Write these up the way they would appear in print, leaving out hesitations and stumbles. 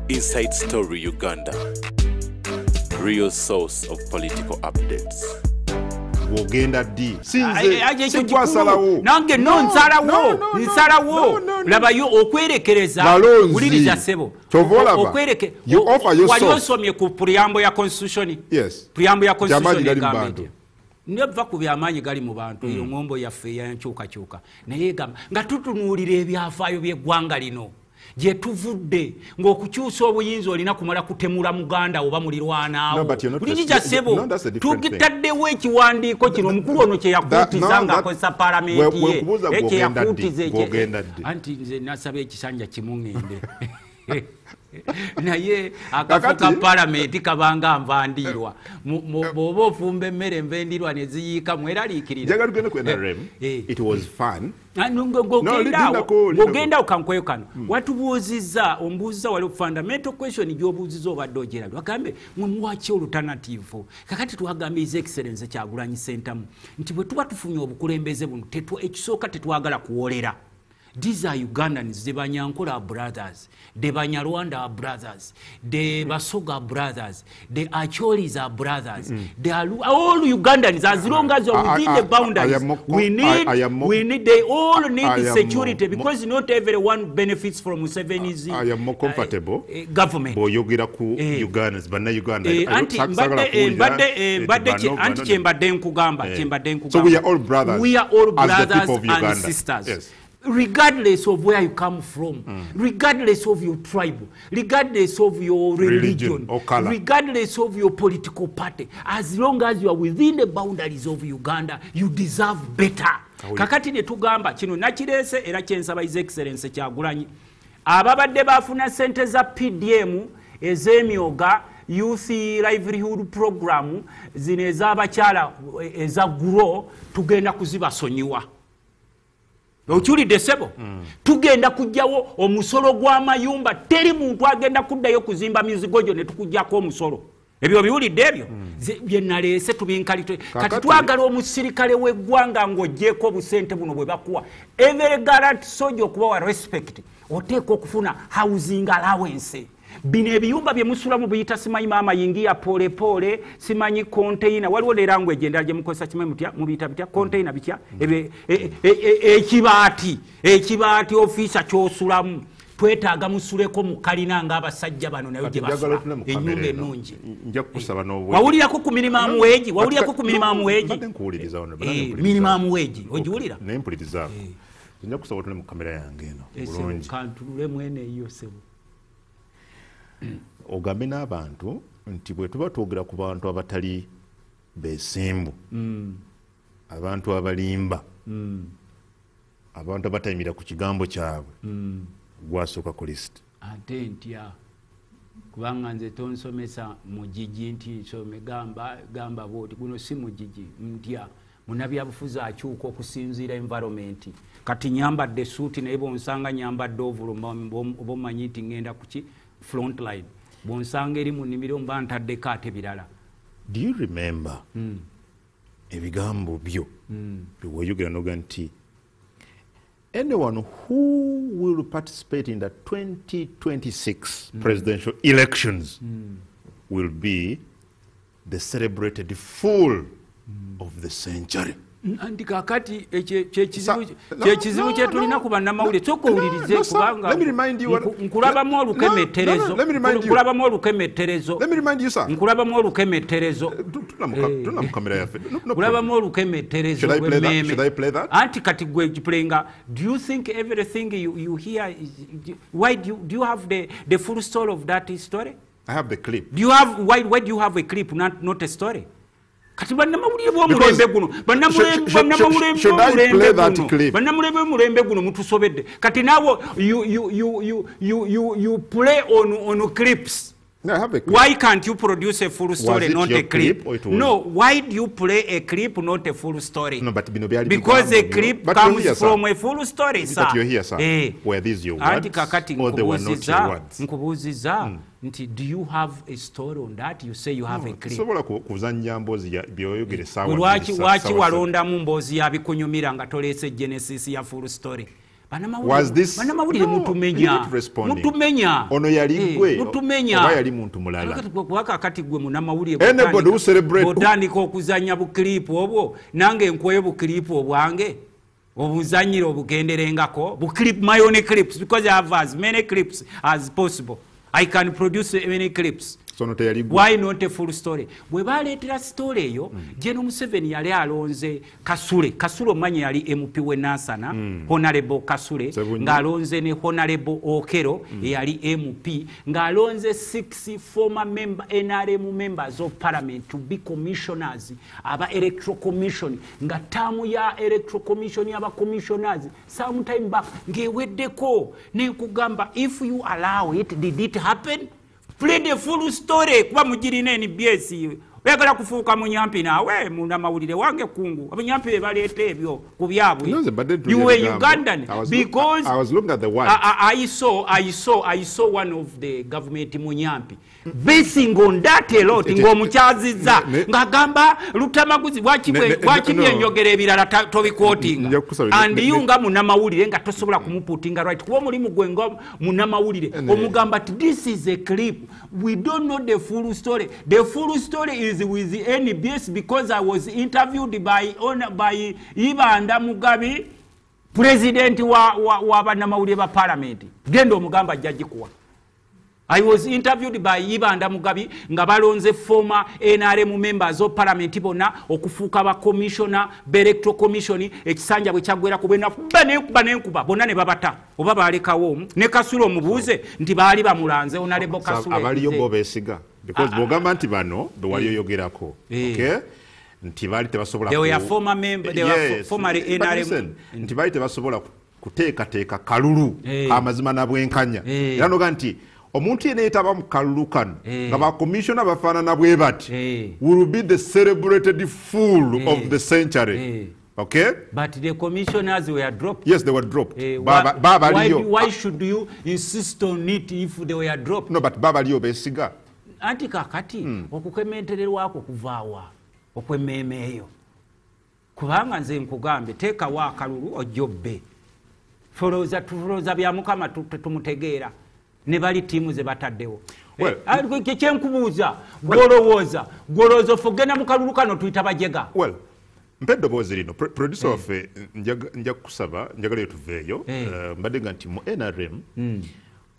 Inside Story Uganda, real source of political updates. Wogenda ddi? Aye, aye, Sinze ekyo kikulu. sikwasalawo. Nange no, No, nsalawo, no, no, no, nsalawo. no, no, no. Labayo okwerekereza. Balonzi. Wuliriza ssebo. Kyova olaba. You offer yourself. Wali osomye ku preamble ya constitution? Yes. Preamble ya constitution Gyamaanyi gali mu egamba bantu. etya? Neva ku byamaanyi gali mu bantu, eyo ngombo yaffe eyankyukakyuka. Naye egamba nga tutunuulira ebyafaayo by'eggwanga lino gye tuvudde, ng'okukyusa obuyinza olina kumala kutemula muganda oba mulirwanaawo. No, but you're not Wuliriza ssebo, no, that's a different thing. tugitaddewo ekiwandiiko kino omukulu ono kye yakuutiza ng'akozesa paalamenti ye. Wekubuuza Kye gw'ogenda ddi? yakuutiza ekye- Gw'ogenda ddi? Anti nze nasaba ekisanja kimu ŋŋende. Naye akafo Kakati ka paalamenti kabanga nva ndiirwa. Bw'oba ofumba emmere enva endiirwa ne ziyiika, mweraliikirira. Njagala tugende ku NRM. It was fun. Ah, No, lindako, lindako. Ng'ogenda awo kankweyo kano. Watubuuzizza, ombuuzizza wali fundamental question gy'obuuzizza obadde ogyerabye. Wagambe, mwe muwaki alternative? Kakati twagambye His Excellency Kyagulanyi Ssentamu nti bwe tuba tufunye obukulembeze buno, ekisooka tetwagala kuwolera. These are Ugandans, the Banyankole are brothers, the Banyarwanda are brothers, the Basoga are brothers, the Acholis are brothers, they are all Ugandans, as long as you are within the boundaries. They all need security because not everyone benefits from Museveni's, I am more comfortable government. Bw'oyogera ku Ugandans, Bannayuganda, I don't saagala kuwulira Anti bano, kyembadde nkugamba, kyembadde nkugamba. So we are all brothers We are all as the brothers people of and Uganda. sisters. Yes. Regardless of where you come from, regardless of your tribe, regardless of your religion, religion, or color, regardless of your political party, as long as you are within the boundaries of Uganda, you deserve better. Kakati ne tugamba kino nakireese era kyensaba His Excellency Kyagulanyi. Ababadde bafuna ssente za PDM ez'emyoga, Youth Livelihood Program, zino ez'abakyala eza GROW, tugenda kuzibasonyiwa. Okiwulidde ssebo? Tugenda kuggyawo omusolo gw'amayumba, teri muntu agenda kuddayo kuzimba mizigo gyo ne tukuggyako omusolo. Ebyo obiwulidde ebyo? Bye naleese tubinkalite. Kati twagala omusirikale w'eggwanga ng'oggyeeko obusente buno bwe bakuwa. Every gallant soldier okubawa respect, oteekwa okufuna housing allowance. Bino ebiyumba bye musulamu biyita simanyi maama yingiya pole pole, simanyi container. Waliwo ne language endala gye mukozesa, kimanyi mutya, mubiyita bitya? Container bitya? Ekibaati, ekibaati officer ky'osulamu. Twetaaga musuleko mu kalina ng'abasajja bano nayo Kati gye njagala basula. otule mu Ennyumba kamera eno. ennungi. Nja kukusaba n'obwe- Wawulirako ku minimum No, wage? but Wawulirako ku minimum no, wage? mbadde nkuwuliriza wano, mbadde nkuwuliriza. Minimum wage, ogiwulira? Naye mpulirizaako. Nja kusaba otule mu kamera yange eno, Ssebo, bulungi. kantunule mwene eyo, ssebo. Ogambe n'abantu nti bwe tuba twogera ku bantu abatali beesimbu, abantu abalimba, abantu abatayimira ku kigambo kyabwe, gwasooka ku list. Ate ntya, kubanga nze tonsomesa mugigi nti nsome gamba bwoti, guno si mugigi, ntya. Munnabyabufuzi akyuka okusinziira environment. Kati nyambadde suuti, naye bw'onsanga nyambadde ovulo, oba omanyi nti ŋŋenda kuki frontline. Bw'onsanga eri mu nnimiro mba ntaddeko ate birala. Do you remember ebigambo byo bye wayogera n'oga nti anyone who will participate in the 2026 presidential elections will be the celebrated fool of the century? Anti kakati ekyo kyekizibu No, kye tulina no, ku bannamawulire. no, Sooka owulirize, no, sir. kubanga Let me remind you what- nkulabamu No, olukemetterezo. no, no, let me remind you. Nkulabamu olukemetterezo. Let me remind you, sir. Nkulabamu olukemetterezo. Tuna mu kamera yaffe. No, no Nkulabamu problem. olukemetterezo Should I play that? lw'emmeeme. Should I play that? Anti kati gwe playinga, do you think everything you hear is, why do you have the full story of that story? I have the clip. Do you have, why do you have a clip, not a story? Kati bannamawulire b'omulembe guno, Should I play that clip? bannamawulire b'omulembe guno mutusobedde. Kati naawe you play on clips. No, I have a clip. Why can't you produce a full story, Was it not your a clip? clip or it was No, why do you play a clip, not a full story? No, but bino byali Because a bigambo byo. clip But you're comes here, sir. from a full story, But sir. you're here, sir. Were these your Anti words kakati or they were not your words? nkubuuzizza nti do you have a story on that? You say you have a clip. Sobola kuzannya mboozi ya byoyogera essaawa Gwe bbiri, lwaki ssaawa ssatu. walondamu mboozi ya bikunyumira nga toleese genesis ya full story? Banamawulire mutumenya. Mutumenya. Ono yali gwe. Mutumenya. Oba yali muntu mulala. Kakati gwe munamawulire. Anybody who celebrate. Botandika okuzannya bukilipu obwo. Nange nkweyo bukilipu obwange. Obuzanyire obugenderengako. Buclip, my own clips, because I have as many clips as possible. I can produce many clips. So why not a full story? Bwe baleetera story eyo, General Museveni yali alonze Kasule. Kasule omanyi yali MP we Nansana, Honorable Kasule, ng'alonze ne Honorable Okero, eyali MP, ng'alonze 6 former member, NRM members of parliament to be commissioners, aba Electoral Commission, nga taamu ya Electoral Commission y'aba commissioners, sometime back, ng'eweddeko, ne nkugamba, if you allow it, did it happen? Play the full story kuba mugirina NBS oyagala kufuuka munyampi naawe munnamawulire wange kungu abanyampi be baleeta ebyo ku byabwe. You were Ugandan because I was looking at the one. I saw one of the government munyampi basing on that a lot ng'omukyazizza ng'agamba Lutamaguzi lwaki byenjogera ebirala tobikwotinga and you nga munnamawulire nga tosobola kumuputinga right kuba omulimu gwe nga munnamawulire omugamba ti this is a clip, we don't know the full story. The full story is with the NBS because I was interviewed by Ibanda Mugabi, president wa bannamawulire ba parliament. Genda omugamba ajja gikuwa. I was interviewed by Ibanda Mugabi nga balonze former NRM members of parliament bonna okufuuka ba commissioner ba electoral commission ekisanja bwe kyaggwera ku bwe nenkuba bonna ne babata oba balekawo omu ne Kasule omubuuze nti baali bamulanze Honorable Kasule abaliyo bo beesiga because bw'ogamba nti bano be wali oyogerako, okay, nti baali tebasobola they were former member, they were former NRM, nti baali tebasobola kuteekateeka kalulu amazima na bwenkanya era noga nti omuntu yenna yeetaba mu kalulu kano nga bakomishona bafaanana bwe bati will be the celebrated fool of the century. Okay? But the commissioners were dropped. Yes, they were dropped. Why should you insist on it if they were dropped? No, but babaliyo beesiga. Anti kakati okukementererwako kuvaawa okw'emmeeme eyo kubanga nze nkugambe teekawo akalulu ojjobbe tulowooza bya Mukama tumutegeera ne bali ttiimu ze bataddewo. Kyenkubuuza gwolowooza ofe ogenda mu kalulu kano tuyita bajega. Well, mpa eddoboozi lino producer waffe nja kukusaba njagalayo tuveeyo mbadde nga nti mu NRM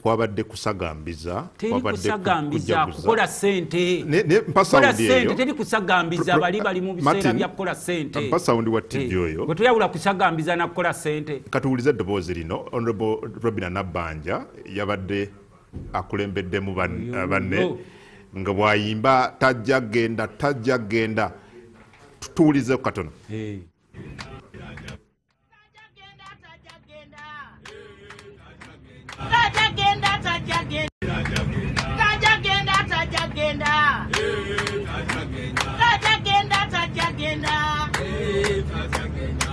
kwabadde kusagambiza, teri kusagambiza kukola ssente. Teri kusagambiza bali bali mu biseera bya kukola ssente. Mpa sawundi wa TV oyo. Bwe tuyawula kusagambiza na kukola ssente. Katuwulize eddoboozi lino. Honorable Robina Nabbanja yabadde akulembeddemu banne nga bw'ayimba tajja genda tajja genda. Tuwulize katono.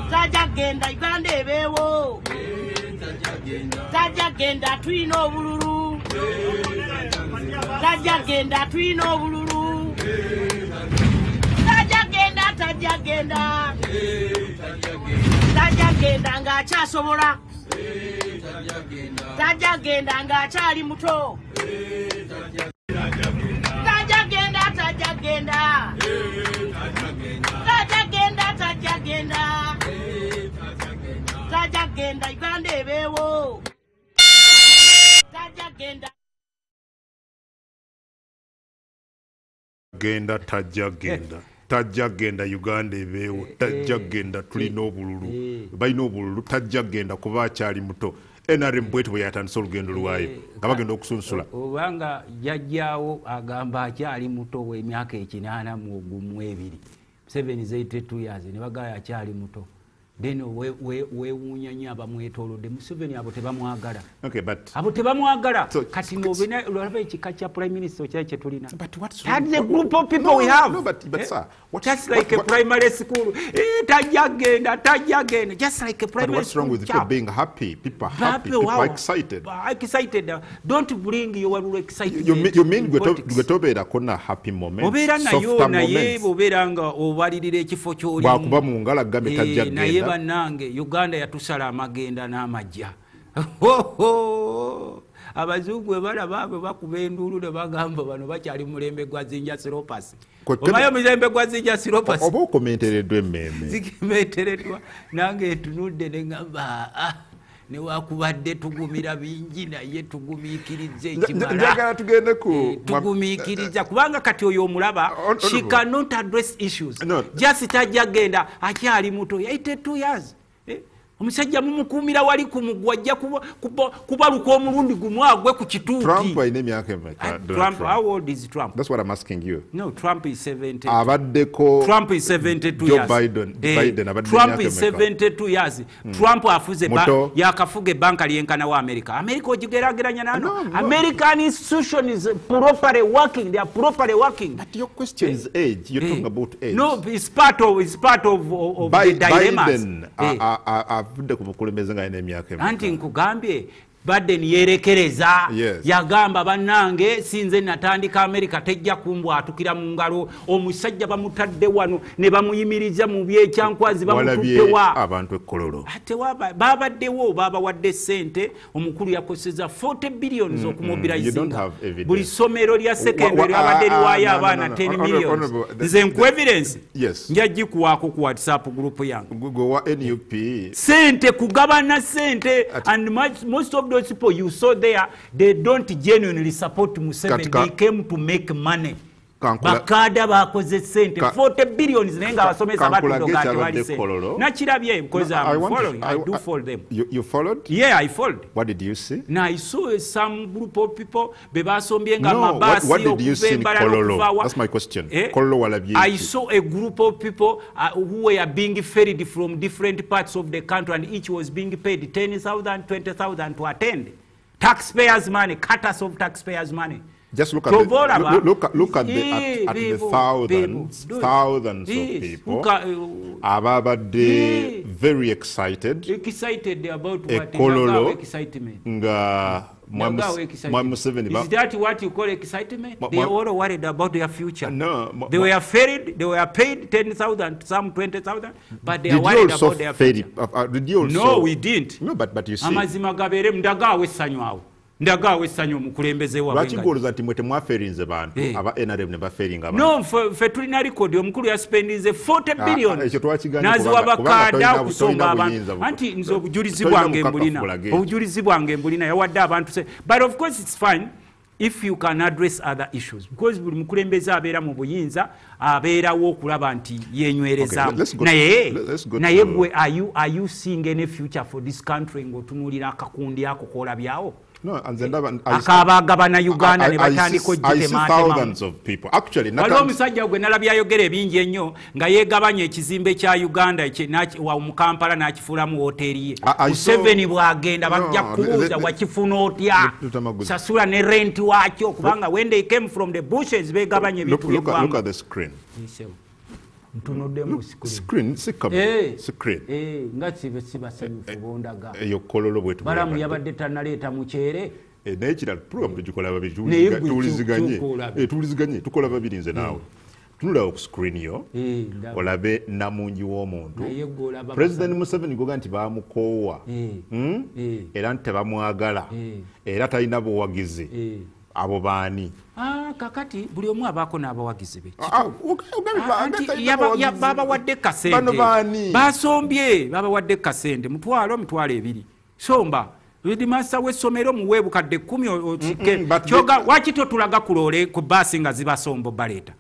Tajagenda Uganda ebeewo. Tajagenda tulina obululu. Tajagenda tulina obululu. Tajagenda tajagenda. Tajagenda ng'akyasobola. Tajagenda ng'akyali muto. Tajagenda tajagenda. Tajagenda tajagenda. Tajagenda Uganda ebeewo. Tajagenda genda tajja genda tajja genda Uganda ebeewo tajja genda tulina obululu balina obululu tajja genda kuba akyali muto. NRM bwetyo bwe yatandise olugendo lwayo nga bagenda okusunsula obanga jjajjaawo agamba akyali muto w'emyaka 82 Museveni 82 years ne bagaya akyali muto. Then weewuunya nnyo abamwetoolodde Museveni abo tebamwagala. Okay, but abo tebamwagala kati ng'obina olaba ekika kya prime minister kyali kye tulina. But what's that's the group of people we have. No, but sir, what, just like a primary school. Tajja genda tajja genda just like a primary but what's wrong school with people being happy? People are happy, people are excited. Excited. Don't bring your excitement. You mean gwe tobeerako na happy moment? Obeera nayo naye obeera nga obalirira ekifo ky'olimu. Bwakuba mu ngalo agambe tajja genda. Bannange, Uganda yatusala amagenda n'amajja. Abazungu bwe balaba bwe bakuba enduulu ne bagamba bano bakyali mu mulembe gwa zinja siropasi. Omanyi omulembe gwa zinja siropasi? Oba okomentereddwa emmeeme. Zikomentereddwa, nange etunudde ne ŋŋamba, "Ah, newakubadde tugumira bingi, naye tugumiikiriza ekimala." Njagala tugende ku Tugumiikiriza kubanga kati oyo omulaba, she cannot address issues. No. Just tajja genda, akyali muto, 82 years. Omusajja mumukuumira wali ku mugwa, ajja kubaluka omulundi gumu agwe ku kituuti. Trump alina emyaka emeka? Donald Trump, Trump. How old is Trump? That's what I'm asking you. No, Trump is 72. Abaddeko Trump is 72 Joe years. Biden, Biden abadde Trump emyaka is emeka? 72 years. Trump afuze Muto. Yakafuga ebbanka lyenkana wa America. America ogigeraageranya nano? No, no. American institution is properly working. They are properly working. But your question is age. You're talking about age. No, it's part of the dilemmas. Biden avudde ku bukulembeze nga alina emyaka emeka? Anti nkugambye, Biden yerekereza. Yagamba, "Bannange, sinze natandika Amerika, tejja kumbwatukira mu ngalo." Omusajja bamutadde wano ne bamuyimiriza mu byekyankwazi. Walabye Bamutuddewa? abantu ekkololo? Ate babaddewo, babawadde sente. Omukulu yakoseza 40 billions You don't okumobilizinga have evidence. buli ssomero lya secondary abadde liwaayo no, no, abaana no. 10 Honorable, millions. honorable, Nze nku evidence Yes. nja gikuwaako ku WhatsApp group yange. Gwe wa NUP. Sente, kugabana sente, and most of those people you saw there, they don't genuinely support Museveni. They came to make money. Bakada bakoze sente 40 billions, naye nga abasomesa Kankulage batudoga ekyabadde tewali sente. Kololo. Nakirabye because No, I'm I want to- following. I do follow them. You followed? Yeah, I followed. What did you see? Now I saw some group of people be basombye nga No, mabaasi what did you okuva see in Embalala Kololo? okuva wa- That's my question. Eh? Kololo walabye I ki? saw a group of people who were being ferried from different parts of the country, and each was being paid 10,000, 20,000 to attend. Taxpayers' money, cutters of taxpayers' money. Just look at the, Kyova olaba- look at the, Eh, at the people, thousands, people, thousands of Yes, people who ababadde very excited excited about what? Ekololo. Ndagawo excitement. Nga Ndagawo excitement. Mwami Museveni Is that what you call excitement? They are all worried about their future. No, They were ferried, they were paid 10,000, some 20,000, but they Did are you worried also about their ferry, future. Did you also No, we didn't. No, but you see, Amazima gabeere, ndagaawo essanyu awo. Ndagaawo essanyu omukulembeze waabwe lwaki gwolooza nti mwe temwaferinze bantu, aba NRM ne baferinga abantu? No, ffe tulina record. Omukulu yaspendinze 40 Ah, billion ekyo twakiganye n'aziwa kubanga bakaada okusomba tolina abantu. buyinza Anti nze obujulizi tolina bwange bukakafu mbulina. bulage ekyo. Obujulizi bwange mbulina. Yawadde abantu but of course it's fine if you can address other issues, because buli mukulembeze abeera mu buyinza abeerawo okulaba nti yenywerezaamu. Okay, let's go Naye let's go naye gwe, are you seeing any future for this country ng'otunuulira akakundi ako koolabyawo? No, nze ndaba Akabaagabana Uganda ne batandika I see ogitemaatemamu. thousands of people. Actually, Waliwo omusajja gwe nalabye ayogera ebingi ennyo nga yeegabanya ekizimbe kya Uganda mu Kampala n'akifuulamu woteeri ye. Museveni bw'agenda bajja No, kubuuza, "Wakifuna otya?" Lutamaguzi. Sasula ne renti waakyo, kubanga when they came from the bushes beegabanya ebintu Look by'eggwanga. at the screen. Ntunuddemu screen. Screen, si camera, Eh. screen. Eh, nga sibe sibasanyufu bondaga. Eyo Kololo bwetu. Balamu yabadde tannaleeta mukyere. Naye kirala, program tugikola babiri, Naye gwe tuwuliziganye. kyuka olabe. Tuwuliziganye, tukola babiri nze naawe. Tunulawo ku screen yo, Eh, ndaba. olabe namungi w'omuntu. Naye gwe olaba President Museveni goga nti bamukoowa. Eh. Hmm? Eh. Era nti tebamwagala. Eh. Era talina buwagizi. Eh. Abo baani? Ah, kakati buli omu abaako n'abawagizi be. Ah, ah, ogambye Ah, anti talina bawagizi. babawadde kasente. Bano baani? Basombye, babawadde kasente 20,000, 20,000. Somba headmaster w'essomero muwe 10,000 otike. But Kyoga waki totulaga ku loole, ku baasi nga zibasomba baleeta?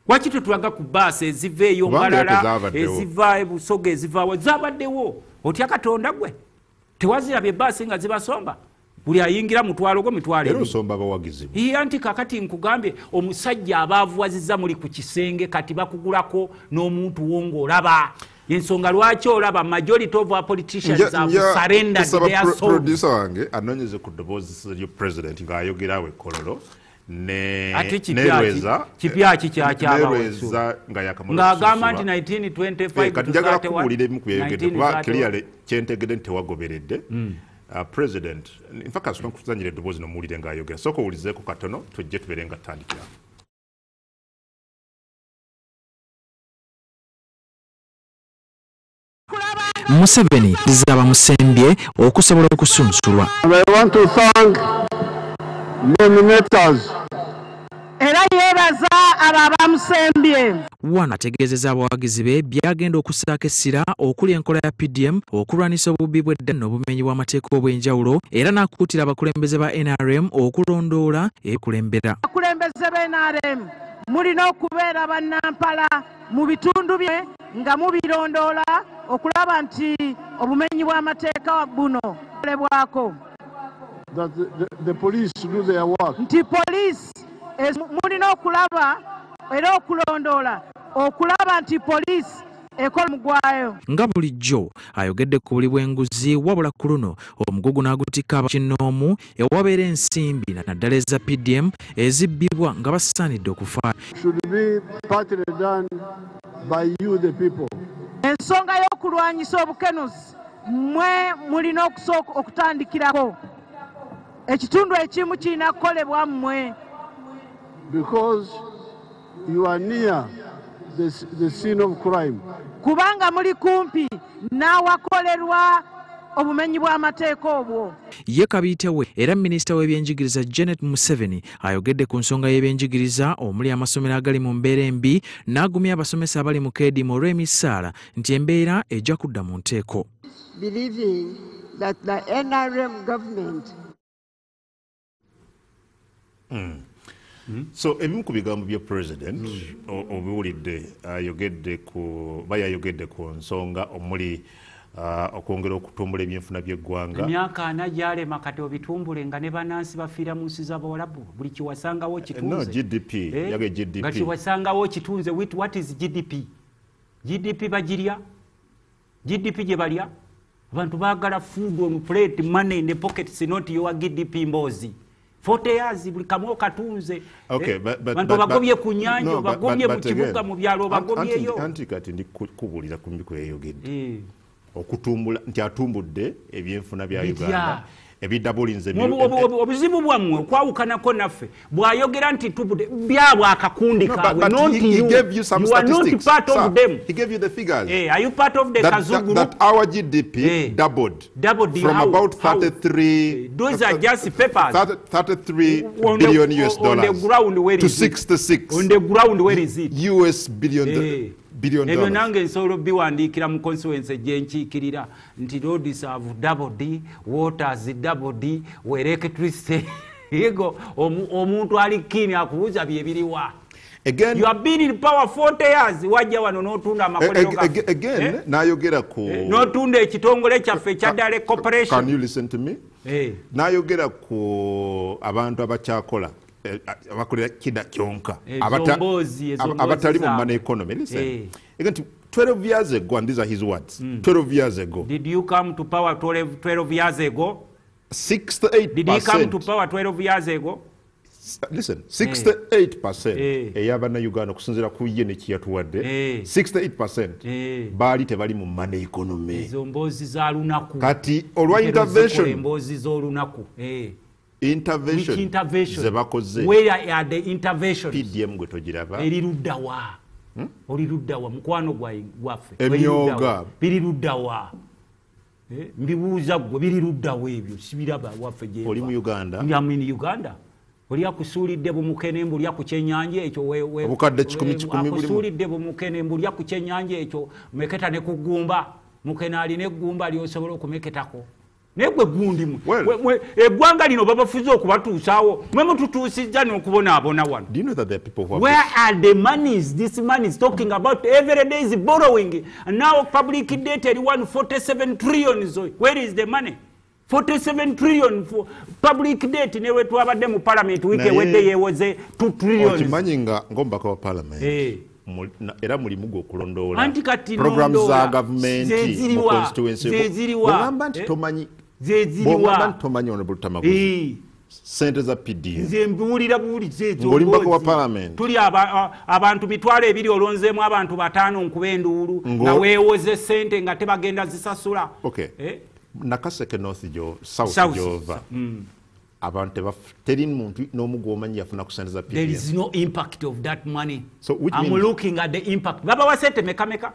Waki totulaga ku baasi eziva eyo Kubanga era Mbalala, tezaabaddewo. eziva e Busoga, ezivaawo? Zabaddewo. Otya Katonda gwe, tewazirabye baasi nga zibasomba? Buli ayingira 20,000 gwe, mitwalo Era ebiri. osomba abawagizi bo. Iye, anti kakati nkugambye, omusajja abaavuwaziza muli ku kisenge, kati bakugulako n'omuntu wo ng'olaba ensonga lwaki olaba majority of our politicians have surrendered Nsaba their souls. Producer wange anoonyeze ku ddoboozi lyo president ng'ayogera awo ekololo ne Ate nerweza kipya ki kyakyabawo? Nerweza nga yakamala Ng'agamba nti okusunsula. 1925 Kati njagala to 31, kubuulira ebimu ku byayogedde kuba 1931. clearly kyentegedde nti tewagoberedde. President, in fact, asooka nkuzanyira eddoboozi nomuwulire ng'ayogera. Sooka owulizeeko katono, tujje tubeere nga tutandikira. Kulaba Museveni z'abamusembye okusobola okusunsulwa. I want to thank nominators. Era yeebaza abo abamusembye. Wano ategeezezza abawagizi be byagenda okussaako essira okuli enkola ya PDM okulwanyisa obubbi bw'edda n'obumenyi bw'amateeka obw'enjawulo, era n'akuutira abakulembeze ba NRM okulondoola ekulembera. Abakulembeze ba NRM mulina okubeera bannampala mu bitundu bye nga mubirondoola okulaba nti obumenyi bw'amateeka buno bukolebwako. That the police do their work. Nti poliisi mulina okulaba era okulondoola okulaba nti poliisi ekola mugwayo. Nga bulijjo ayogedde ku buli bw'enguzi, wabula ku luno omugugu n'agutikka abakinnoomu ewabeera ensimbi naddala eza PDM ezibbibwa nga basaanidde okufa. Should be partly done by you the people. Ensonga y'okulwanyisa obukenuzi mmwe mulina okusooka okutandikirako. Ekitundu ekimu kirina kukolebwa mmwe. Because you are near the scene of crime. Kubanga muli kumpi n'awakolerwa obumenyi bw'amateeka obwo. Ye Kabiite we era minisita w'ebyenjigiriza Janet Museveni ayogedde ku nsonga y'ebyenjigiriza omuli amasomero agali mu mbeera embi, n'agumya abasomesa abali mu keediimo olw'emisaala nti embeera ejja kudda mu nteeko. Believing that the NRM government So ebimu ku bigambo bya president obiwulidde, ayogedde ku bayayogedde ku nsonga omuli okwongera okutumbula ebyenfuna by'eggwanga. Emyaka 40 gyalema kati obitumbule nga ne bannansi bafiira mu nsi z'Abawalabu, buli kiwasangawo kitunze. No, GDP, yage GDP. Nga kiwasangawo kitunze. What is GDP? GDP bagirya? GDP gye balya? Abantu baagala food on plate, money in the pockets, not your GDP mboozi. 40 years buli kamu okatunze. Okay, but bantu bagobye ku nnyanja, bagobye mu kibuga, mu byalo bagobyeyo. Anti kati ndi kubuulira ku mbiko yayogedde. Okutumbula nti atumbudde ebyenfuna bya Uganda ebidabulinze obuzibu bwammwe okwawukanako naffe bw'ayogera nti tubudde byabwe akakundi kaabwe. Not you. He gave you some you are not statistics. Part Sir, of them. He gave you the figures. Are you part of the Kazuguru? That our GDP doubled. Doubled from how? About 33. Those are just papers. 33 billion US dollars. On the ground, where to is it? 66. On the ground, where is it? US billion. Billion ebyo dollars. Nange nsobola obiwandiikira mu constituency gye nkiikirira nti roads have doubled, waters doubled, electricity. Yego omuntu ali kini akubuuza bye biriwa. Again, you have been in power 40 years, wajja wano n'otunda amakolero gaffe. Again, n'ayogera ku n'otunda ekitongole kyaffe ekya Direct Corporation. Can you listen to me? N'ayogera ku abantu abakyakola abakolera kida kyonka abatali mu money economy. Listen. Again, 12 years ago, and these are his words, 12 years ago. Did you come to power 12 years ago? 68%. Did he come to power 12 years ago? Listen, 68% ey'abannayuganda okusinziira ku ye ne kyeyatuwadde, 68% baali tebali mu money economy. Ezo mboozi za lunaku. Kati olwa intervention, emboozi z'olunaku. Intervention ze bakoze. Where are the interventions? PDM gwe togiraba. Eri ludda wa? Oli ludda wa mukwano gwaffe? Emyoga. Biri ludda wa? Mbibuuza ggwe, biri ludda wa ebyo? Sibiraba waffe gye. Oli mu Uganda? I'm in Uganda. Oli akusuulidde bumukene mbulya ku kyennyanja ekyo. Obukadde 1,000 bulimu. Akusuulidde bumukene mbulya ku kyennyanja ekyo, meketa ne ku ggumba. Mukene alina eggumba ly'osobola okumeketako. Naye gwe gundi mwe eggwanga lino babafuze okubatuusaawo, mwe mututuusizza n'okubonaabona wano. Do you know that there are people who have Where are the monies? This man is talking about every day is borrowing. And now public debt eri 147 trillion. Where is the money? 47 trillion for public debt. Ne we twabadde mu parliament week ewedde yeewoze 2 trillion. Okimanyi nga ng'omubaka wa parliament era mulimu gwe okulondoola Anti kati programs za nondoola. gavumenti mu constituency. Zeziriwa. Bw'ogamba nti tomanyi, Zeziriwa. bw'ogamba nti tomanyi Honorable Tamaguzi, sente za PDM. Nze mbiwulira buwulize ezo Ng'oli mubaka wa mboozi. parliament. Tuli abantu 20,000 olonzeemu abantu 5 nkuba enduulu, nga weewoze sente nga tebagenda zisasula. Okay. Nakaseke North South South. Jova. Abantu teri muntu n'omu gw'omanyi yafuna ku sente za PDM. There is no impact of that money. So, which I'm means looking at the impact. Babawa sente meka meka?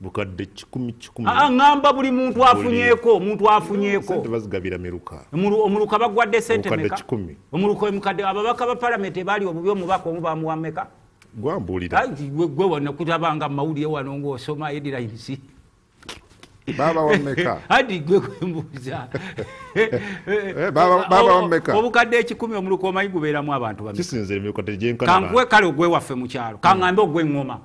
Bukadde 100. Ngamba buli muntu afunyeeko, omuntu afunyeeko. Sente bazigabira miruka. Omuluka bagwadde sente meka? 10. Omuluka omukadde ababaka ba parliament baali obubi omubaka omu bamuwa meka? Gwambuulira. Gwe wano kutabanga mawulire wano ng'osoma headlines. Baba wa meka. Hadi gwe kwembuuza. Baba wa meka. Obukadde 10 omuluka omanyi gubeeramu abantu bameka? Kisinzira emiruka tegyenkana. Kankuwe kale ogwe waffe mu kyalo. Kangambe ogw'eŋŋoma.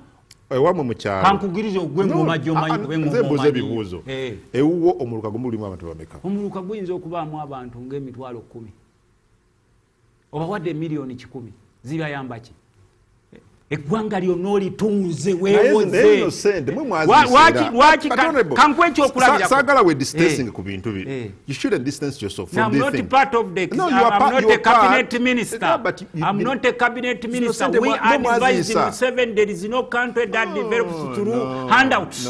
Ewamwe mu kyalo. Kankugirize ogw'eŋŋoma gy'omanyi kuba eŋŋoma. Nze mbuuza ebibuuzo. Ewuwo omuluka gumu gulimu abantu bameka? Omuluka guyinza okubaamu abantu ng'emitwalo 10. Obawadde miliyoni 100. Zibayamba ki? Eggwanga lyonna olitunze weewoze. Kankuwe ekyokulabirako. Saagala we distancing ku bintu bino. You shouldn't distance yourself from this thing. I'm not part of the... No, you are I'm part, not a cabinet minister. Yeah, but you, I'm not a cabinet minister. We advise Museveni there is no country that develops through handouts.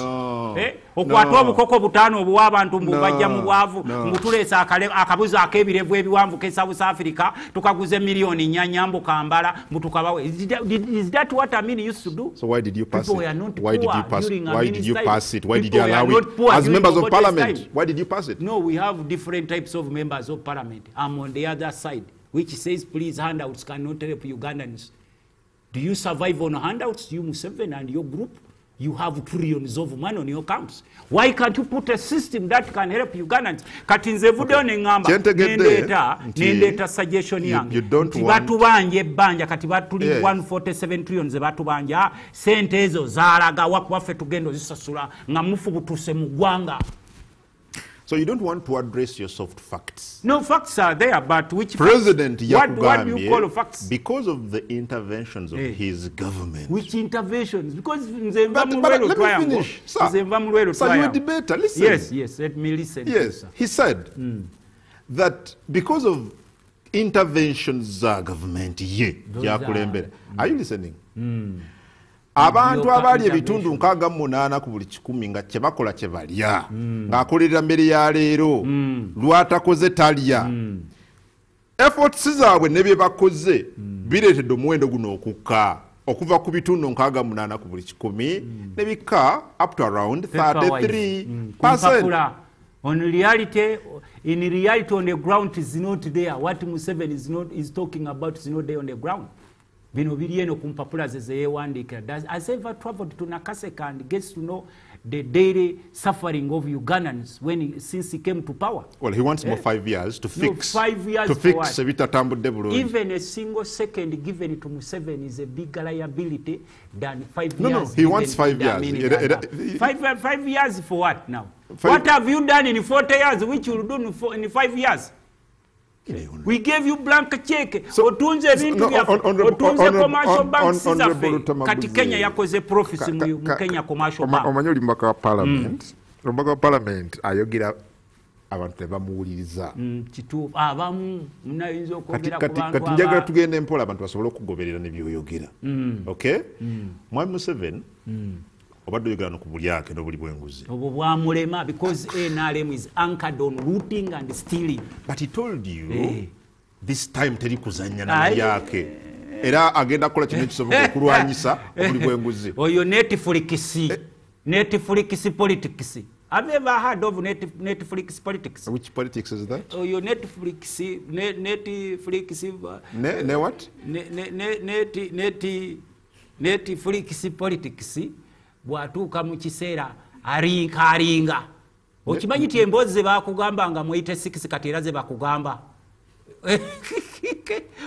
Okwata obukoko butaano obuwa abantu mbu bajja mu bwavu, mbu tuleesa akabuzi ak'ebirevu ebiwanvu ke South Africa, tukaguze miliyoni 4 mbu Kampala, mbu tukabawe. Is that what Amin used to do? So why did you pass People it? Were not why did you pass it? Why did you pass it? Why did you allow it? As members of parliament, why did you pass it? No, we have different types of members of parliament. I'm on the other side, which says please handouts cannot help Ugandans. Do you survive on handouts, you Museveni and your group? You have trillions of money on your accounts. Why can't you put a system that can help Ugandans? Kati nze vuddeyo ne ŋŋamba nendeeta suggestion yange nti batubanja ebbanja kati batuli 147 trillion ze batubanja, sente ezo zaalaga wa kuba ffe tugenda ozisasula nga mufubutuse mu ggwanga. So you don't want to address your soft facts. No, facts are there, but which President facts? What do you call facts? Because of the interventions of his government. Which interventions? Because but let me finish. Sir, sir, you're a debater. Listen. Yes, yes, let me listen. Yes, he said that because of interventions za government ye, yakulembera. Are you listening? Abantu abali ebitundu 68 ku buli 100 nga kye bakola kye balya, ng'akolerera mmere ya leero, lwatakoze talya. Efforts zaabwe ne bye bakoze bireetedde omuwendo guno okukka okuva ku bitundu 68 ku buli 100 ne bikka up to around 33%. On reality, in reality on the ground is not there. What Museveni is talking about is not there on the ground. Bino biri eno ku mpapula ze zeyewandiikira. Has ever traveled to Nakaseke and gets to know the daily suffering of Ugandans since he came to power? Well, he wants more 5 years to fix. No, 5 years to fix ebitatambudde bulungi. Even a single second given to Museveni is a bigger liability than 5 years. No, he wants 5 years. 5 years for what now? What have you done in 40 years which you will do in 5 years? We gave you blank check. Otunze ebintu byaffe, otunze commercial banks zaffe. Kati Kenya yakoze profits mu Kenya commercial bank. Omanyi oli mubaka wa parliament. Omubaka wa parliament ayogera abantu tebamuwuliriza. Kituufu. Abamu munayinza okwogera ku bantu. Kati njagala tugende mpola abantu basobole okugoberera ne byoyogera. Okay? Mwami Museveni obadde oyogera no ku bulyake n'obuli bw'enguzi. Obwo bwamulema because NRM is anchored on looting and stealing. But he told you this time teri kuzannya na bulyake. Era agenda kukola kino ekisoboka okulwanyisa obuli bw'enguzi. Oyo Netflix. Netflix politics. Have you ever heard of Netflix politics? Which politics is that? Oh, your Netflix, Netflix. Ne what? Netflix politics. Bwatuuka mu kiseera aringa. Okimanyi nti emboozi ze baakugamba nga mu 86 kati era ze bakugamba.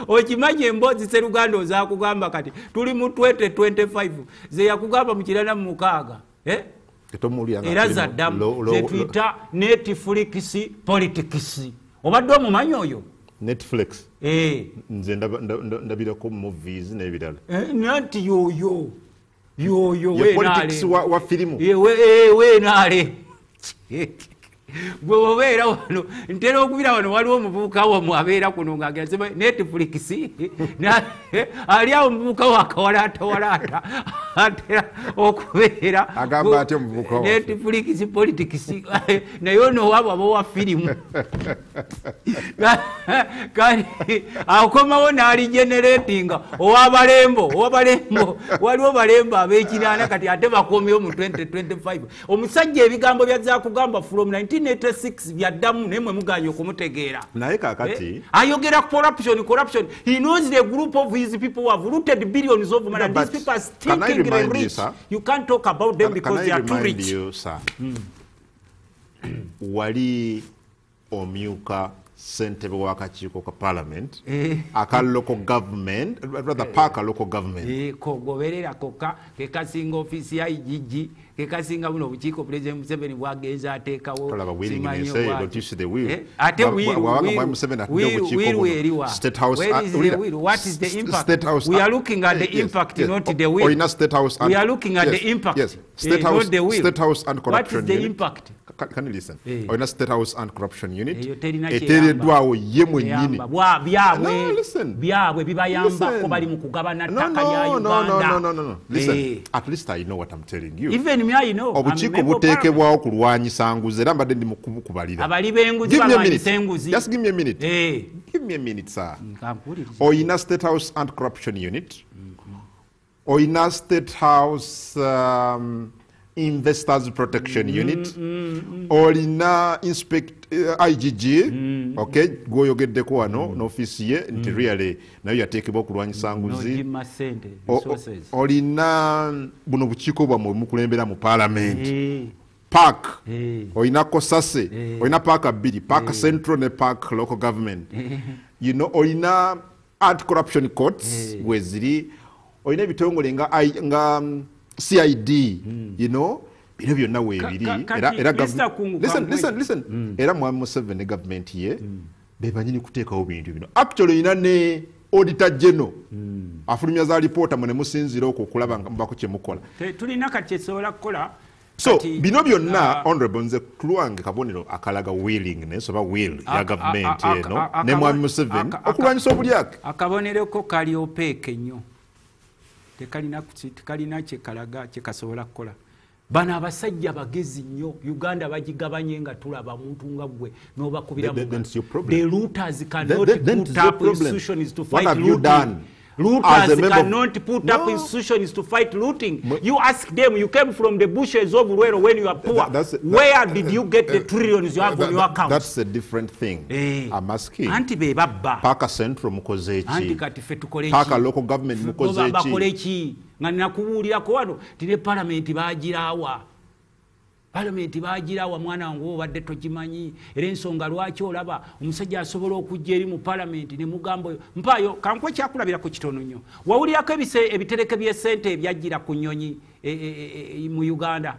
Okimanyi emboozi Sseruganda ozaakugamba kati tuli mu 2025 ze yakugamba mu 96. Era zaddamu ze tuyita Netflix politics. Obadde omumanyi oyo? Netflix. Nze ndabirako movies n'ebirala. Nanti yoyo. Yo ye politics wa filimu. We nale. Gwe obeera wano, ntera okubira wano, waliwo omuvubuka wamu abeera kuno ng'agenda Netflix, ali awo omuvubuka wakawalaatawalaata atera okubeera agamba atya omuvubuka waffe? Netflix politics, naye ono waabwe abawa firimu. Kati akomawo n'aligeneratinga owabalembo, owabalembo, waliwo balembo ab'ekinaana kati ate bakomyewo mu 2025. Omusajja ebigambo byazza kugamba from 1986 byaddamu, naye mwe muganye okumutegeera. Naye kaakati Ayogera corruption, corruption. He knows the group of his people who have looted billions of money. No, These but people are can I stinkingly remind you, rich. sir? You can't talk about them Can because I they are too remind rich. you, sir, wali omyuka ssentebe w'akakiiko ka parliament aka local government, rather paaka local government. Kogoberera kokka kekasinga ofiisi ya IGG, kekasinga buno obukiiko President Museveni bwagenza ateekawo. Tolaba simanyi willingness, obwa- don't you see the will? Ate Bw'abanga Mwami Museveni atudde obukiiko will buno, eriwa? State House, Where is the wulira, will? What is the impact? State House, We are looking at the yes, impact, yes. not the will. Oyina State House We are looking at yes, the impact, yes. State not House, the will. State House and What Corruption is the Unit. impact? Can you listen? Oyina State House and Corruption Unit Eyo terina eteereddwawo ye mwennyini. Eyamba. Byabwe No, listen. byabwe bibayambako Listen. bali mu kugabana No, ttaka lya no, no, no, Uganda. no, no, no, no. Listen, at least I know what I'm telling you. Even me, I know. I'm a Obukiiko member of parliament. buteekebwawo kulwanyisa nguzi, era mbadde ndi mu kubukubalira. Abali b'enguzi Give me a balwanyisa minute. enguzi. Just give me a minute. Give me a minute, sir. Nkampuliriza. Oyina State House and Corruption Unit. Oyina State House Investors Protection Unit. Olina Inspect IGG, okay, gwoyogeddeko wano n'ofiisi ye nti really nayo yateekebwa okulwanyisa nguzi. N'ogimma ssente, resources. Olina buno bukiiko bwammwe mukulembera mu parliament. Park, olina Kosase, olina park bbiri, Park Central ne Park Local Government. Olina anti corruption courts weziri, olina ebitongole nga CID, bino byonna weebiri. Kati, Era Mr. Kungu, listen, Kangwe. listen, listen. Era Mwami Museveni ne gavumenti ye be banyini kuteekawo bintu bino. Actually olina ne Auditor General afulumya za lipoota, mwe ne musinziira okwo okulaba nga mubako kye mukola. Tulina kati kyesobola kukola. So Kati, bino byonna, honorable, nze kulwange kabonero akalaga willingness oba will ya gavumenti eno ne Mwami Museveni okulwanyisa obulyake. Akabonero ko kali opaque nnyo, tekalina kyekalaga kyekasobola kukola. Bano abasajja bagezi nnyo. Uganda bagigabanye nga tulaba muntu nga ggwe n'obakubira Then mu then it's your problem. The looters cannot Then put it's your up problem. institutions to What fight have you looting. done Looters as a member of cannot put up No. institutions to fight looting. You ask them, you came from the bushes of Luwero when you are poor. Where did you get the trillions you have on your account? That's a different thing. I'm asking. Anti be babba. Paaka Central mukoze ki? Anti kati ffe tukole ki? Paaka local government mukoze ki? Bakole ki? Nga nakubuulirako wano ti ne palamenti bagiraawa. Palamenti bagiraawa, mwana wange, oba obadde togimanyi. Era ensonga lwaki olaba omusajja asobola okujja eri mu palamenti ne mugamba oyo mpaayo kankuwe kyakulabirako kitono nnyo. Wawulirako ebitereke by'essente ebyajjira ku nnyonyi mu Uganda?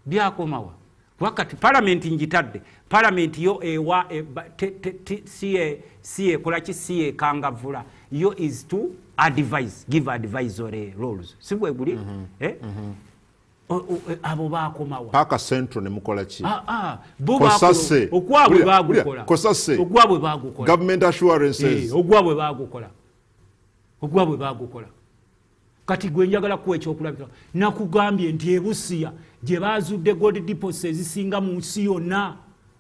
Byakomawa? Kuba kati palamenti ngitadde, palamenti yo ewa e, ba, te, te, te, si e, si ekola ki, si ekangavvula. Yo is to advise, give advisory roles, si bwe guli? Abo bakomawa? Paaka Central ne mukola ki? Ah, ah, bo Kosase. ogwabwe Wulira, bagukola. wulira, Kosase. Ogwabwe bagukola. Government assurances. Ogwabwe bagukola. Ogwabwe bagukola. Kati gwe njagala kuwa ekyokulabirako. Nakugambye nti ebusiya gye bazudde gold deposits ezisinga mu nsi yonna.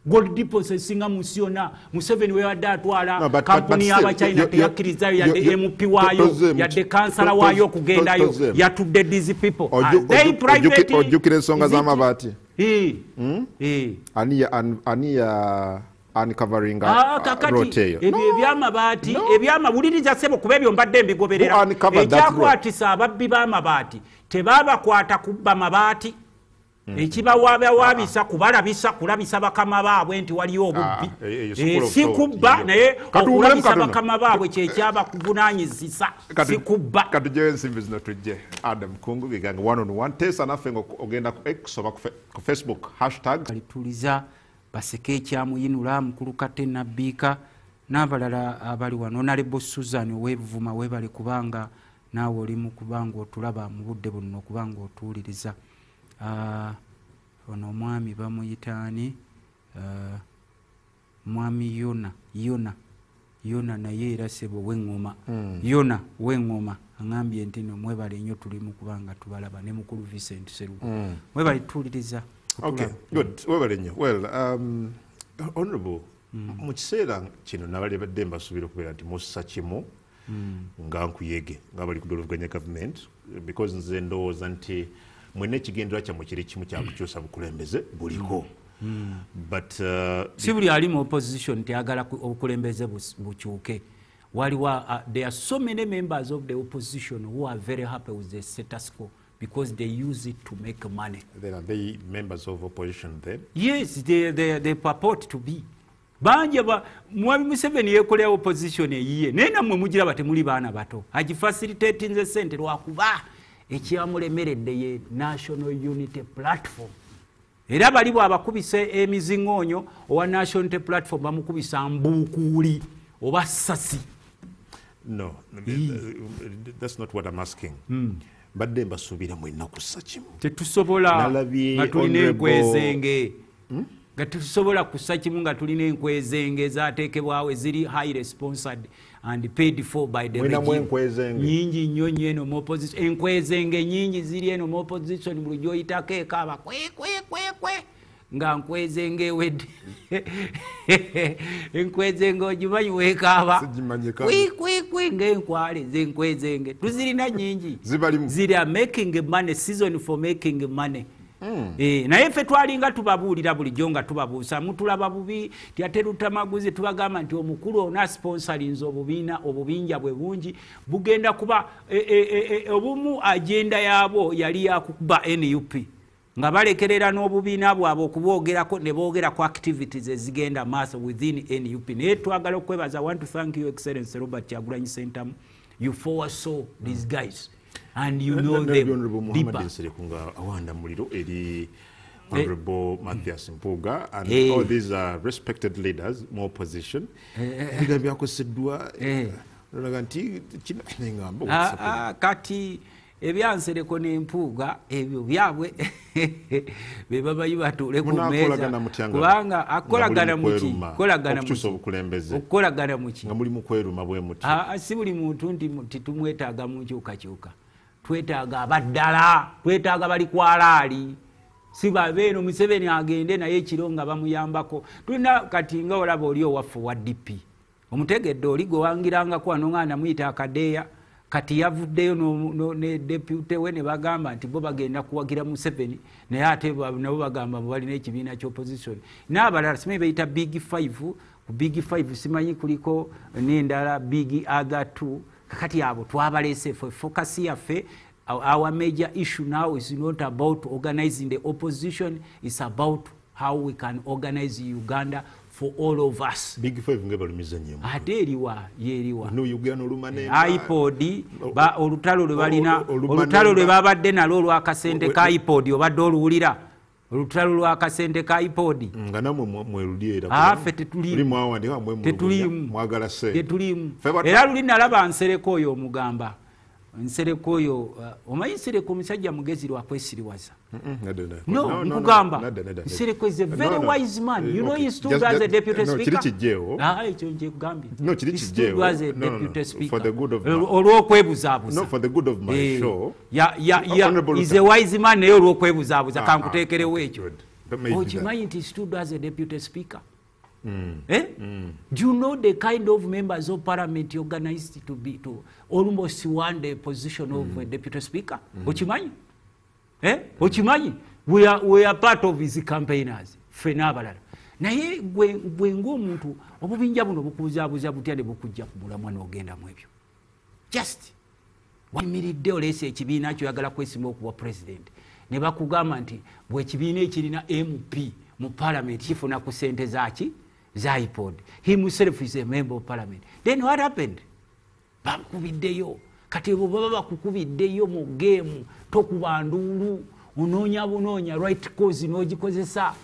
Gold deposits ezisinga mu nsi yonna. Museveni we yadde atwala No, but kampuni still, y'Abachina teyakkirizayo yadde MP waayo, yadde kansala waayo okugendayo. Tozeemu. Yatudde these people. Are they private? Ojjukira ensonga Is it z'amabaati? Ani ya uncovering Kakati, rote eyo? ebyo ebyamabaati, ebyamawuliriza ssebo, kuba ebyo mbadde mbigoberera. Who uncovered that road? Ekyakwatisa ababbi b'amabaati, tebabakwata kubba mabaati. Ekibawaabawabisa kubalabisa, kulabisa bakama baabwe nti waliyo obubbi. Eyo school of Si thought, kubba, eyo. naye Katuwummulemu okulabisa katono. bakama baabwe kyekyabakuvunanyizisa, si kubba. Katugyeyo ensimbi zino tujje. Adam Kungu bigange one on one. Teesa naffe nga ogenda ku X oba ku Facebook hashtag. Alituliza baseke ekyamuyinula mukulu Kate Nabbiika n'abalala abali wano. Honorable Susan ow'Ebuvuma, weebale kubanga naawe oli mu kubanga otulaba mu budde buno, okubanga otuwuliriza. Ono omwami bamuyita ani? Mwami Yona Yona Yona naye era sebo w'eŋŋoma. Yona w'eŋŋoma aŋambye nti no mwebale nnyo, tuli mu kubanga tubalaba ne mukulu Vincent Serugo. Mwebale tuwuliriza. Okay, good, webale nnyo. Well, honorable, mu kiseera kino nabali badde mbasuubira okubeera nti mussa kimu nga nkuyege nga bali kudoluvuganya government, because nze ndowooza nti mwenna ekigendererwa kyammwe kiri kimu kyakukyusa bukulembeze buliko, but si buli ali mu opposition teyagala obukulembeze bukyuke. Waliwo there are so many members of the opposition who are very happy with the status quo because they use it to make money. Then are they members of opposition then? Yes, they purport to be. Bangi mwami Museveni yekolera opposition eyiye, naye nammwe mugiraba, temuli baana bato. Agifacilitatinze sente lwakuba ekyamulemeredde ye National Unity Platform. Era bali bwabakubisa emiziŋoonyo, owa National Unity Platform bamukubisa mbuukuuli oba sasi. No, that's not what I'm asking. Mbadde mbasuubira mwenna kussa kimu. Tetusobola Nalabye nga tulina enkwezenge. Nga tetusobola kussa kimu nga tulina enkwezenge ezateekebwawo eziri highly sponsored and paid for by the Mwina regime. Mwenkwezenge. Nyingi nnyo nnyo eno mu opposition. Enkwezenge nyingi ziri eno mu opposition, buli gy'oyitako ekaaba kwe kwe kwe kwe nga nkwezenge ewedde. Enkwezenge ogimanyi weekaaba? Sigimanyi. Kwi kwi kwi ng'enkwale z'enkwezenge tuzirina nyingi. Zibalimu. Ziri a making money, season for making money. Naye ffe twalinga tubabuulira bulijjo nga tubabuusa, mutulaba bubi ti ate Lutamaguzi tubagamba nti omukulu ono asponsorinze obubiina, obubinja bwe bungi bugenda kuba obumu agenda yaabwo yali yakukuba NUP nga balekerera n'obubiina bwabwe okubwogerako ne boogera ku activities ezigenda maaso within NUP. Naye twagala okwebaza, I want to thank you, Excellence Robert Kyagulanyi Ssentamu. You foresaw these guys and you know them Honorable Muhammad deeper. Nsereko nga awanda muliro eri Honorable Mathias Mpuuga and all these are respected leaders mu opposition. Ebigambo byakoseddwa olaga nti kino neŋŋamba. Ah, ah, kati ebyansereko n'empuuga ebyo byabwe be babayi batuule ku mmeeza. Munaakolagana mutya Kubanga nga akolagana muli mu muki kweruma, kolagana okukyusa muki obukulembeze? Okukolagana muki? Nga muli mu kweruma bwe muti. Ah, ah, si buli muntu nti tumwetaaga mu nkyukakyuka. Twetaaga abaddala, twetaaga bali kwalaali, si babeeno Museveni agende naye ekiro nga bamuyambako. Tulina kati nga olaba oli owaffe owa DP, omutegedde oli gwe wangirangako wano nga namuyita akadeeya, kati yavuddeyo ne deputy we ne bagamba nti bo bagenda kuwagira Museveni, naye ate nabo bagamba mbu balina ekibiina ky'opposition n'abalala simanyi beyita Big Five. Ku Big Five simanyi kuliko n'endala, big other two. Kakati abo twabaleese ffe. Focus yaffe, our major issue now is not about organizing the opposition, it's about how we can organize Uganda for all of us. Big Five nga balumiza nnyo. Ate eriwa yeeriwa? Noyogera n'oluma n'emba. iPod olutalo lwe balina, Oluma olutalo lwe n'emba. babadde nalwo olw'akasente ka iPod, obadde oluwulira olutalo lw'akasente ka iPod? Nga namwe mweruli era. Ah, ffe tetuliimu. Muli mwawandika mwe Tetuliimu. mwagala ssente. Tetuliimu. Ffe Era luli nalaba Nsereko oyo omugamba, Nsereko oyo, omanyi Nsereko omusajja mugezi lwakwesiriwaza. Nedda, nedda. No, nkugamba. Nedda, nedda, nedda. Nsereko is a very No, no. wise man. You know, Okay. he stood as a deputy No, speaker. kiri kijjeewo. Ah, ekyo nkyekugambye. No, kiri He stood kijjeewo. as a No, no, no. deputy speaker. For the good of Olw'okwebuzaabuza. No, for the good of my show. Ya, Honorable is a Luther. wise man, naye olw'okwebuzaabuza Ah, kankuteekerewo ah, ekyo. good. That may be that. Okimanyi nti he stood as a deputy speaker? Eh? Do you know the kind of members of parliament organized to be to almost won the position of deputy speaker? Okimanyi? Eh? Okimanyi? We are part of his campaigners. Ffe n'abalala. Naye gwe ng'omuntu obubinja buno bukubuzaabuza butya ne bukujja ku mulamwa n'ogenda mu ebyo? Just wayimiridde oleese ekibiina kyo, oyagala kwesimba okuwa president, ne bakugamba nti bwekibiina ekirina MP mu parliament kifuna ku sente zaki za iPod. Himself is a member of parliament. Then what happened? Bakubiddeyo. Kati bwe baba bakukubiddeyo mu geemu, tokuba nduulu, onoonya bunoonya right cause n'ogikozesa.